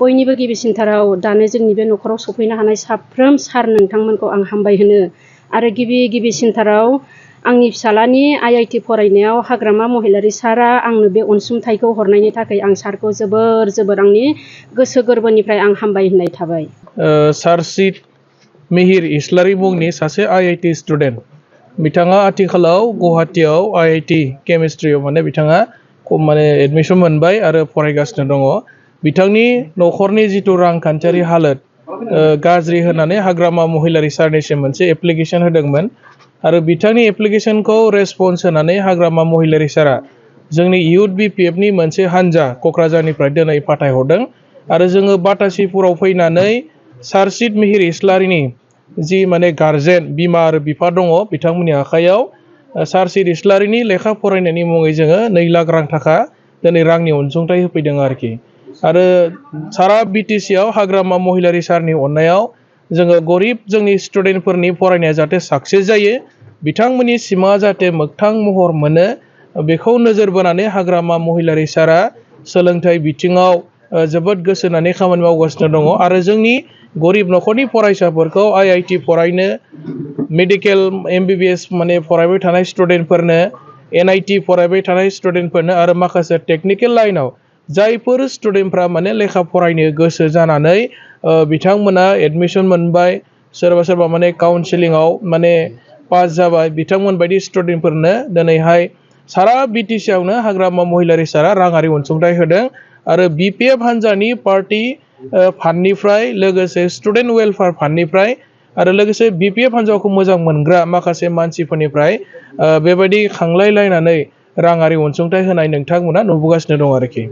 बयनिबो गिबिसिनथाराव दानो जोंनि बे न'खराव सफैनो हानाय साफ्रोम सार नोंथांमोनखौ आं हामबाय होनो आरो गिबिसिनथाराव आंनि फिसालानि IIT फरायनायाव हाग्रामा महिलारि सारा आंनो बे अनसुंथाइखौ हरनायनि थाखाय आं सारखौ जोबोर आंनि गोसो गोरबोनिफ्राय आं हामबाय होननाय थाबाय। सारसिद मिहिर इस्लारि मुंनि सासे IIT स्टुडेन्ट बिथाङा आथिखालाव गुवाहाटीआव IIT केमिस्ट्रियाव बिथाङा एडमिशन मोनबाय आरो फरायगासिनो दङ। बिथांनि न'खरनि जिथु रांखान्थियारि हालोद गाज्रि होननानै हाग्रामा महिलारि सारनिसिम मोनसे एप्लिकेशन होदोंमोन आरो बिथांनि एप्लिकेशनखौ रेसपन्स होनानै हाग्रामा महिलारि सारा जोंनि इउथ BPF नि मोनसे हान्जा क'क्राझारनिफ्राय दिनै फाथायहरदों आरो जोङो बाटासिपुराव फैनानै सारसिद मिहिर इस्लारिनि जि गार्जेन बिमा आरो बिफा दङ बिथांमोननि आखायाव सारसिद इस्लारिनि लेखा फरायनायनि मुङै जोङो 2 लाख रां थाखा दिनै रांनि अनसुंथाइ होफैदों आरोखि। आरो सारा BTC आव हाग्रामा महिलारि सारनि अननायाव जोङो गरिब जोंनि स्टुडेन्टफोरनि फरायनाया जाहाथे साक्सेस जायो बिथांमोननि सिमाङा जाहाथे मोगथां महर मोनो बेखौ नोजोर बोनानै हाग्रामा महिलारि सारा सोलोंथाइ बिथिङाव जोबोद गोसो होनानै खामानि मावगासिनो दङ आरो जोंनि गरिब न'खरनि फरायसाफोरखौ IIT फरायनो मेडिकेल MBBS फरायबाय थानाय स्टुडेन्टफोरनो NIT फरायबाय थानाय स्टुडेन्टफोरनो आरो माखासे टेक्निकेल लाइनाव जायफोर स्टुडेन्टफ्रा लेखा फरायनो गोसो जानानै बिथांमोना एडमिशन मोनबाय सोरबा काउन्सिलिंआव पास जाबाय बिथांमोन बायदि स्टुडेन्टफोरनो दिनैहाय सारा BTC आवनो हाग्रामा महिलारि सारा राङारि अनसुंथाइ होदों आरो BPF हान्जानि पार्टी फान्डनिफ्राय लोगोसे स्टुडेन्ट वेलफेयार फान्डनिफ्राय आरो लोगोसे BPF हान्जाखौ मोजां मोनग्रा माखासे मानसिफोरनिफ्राय बेबायदि खांलायलायनानै राङारि अनसुंथाइ होनाय नोंथांमोना नुबोगासिनो दं आरोखि।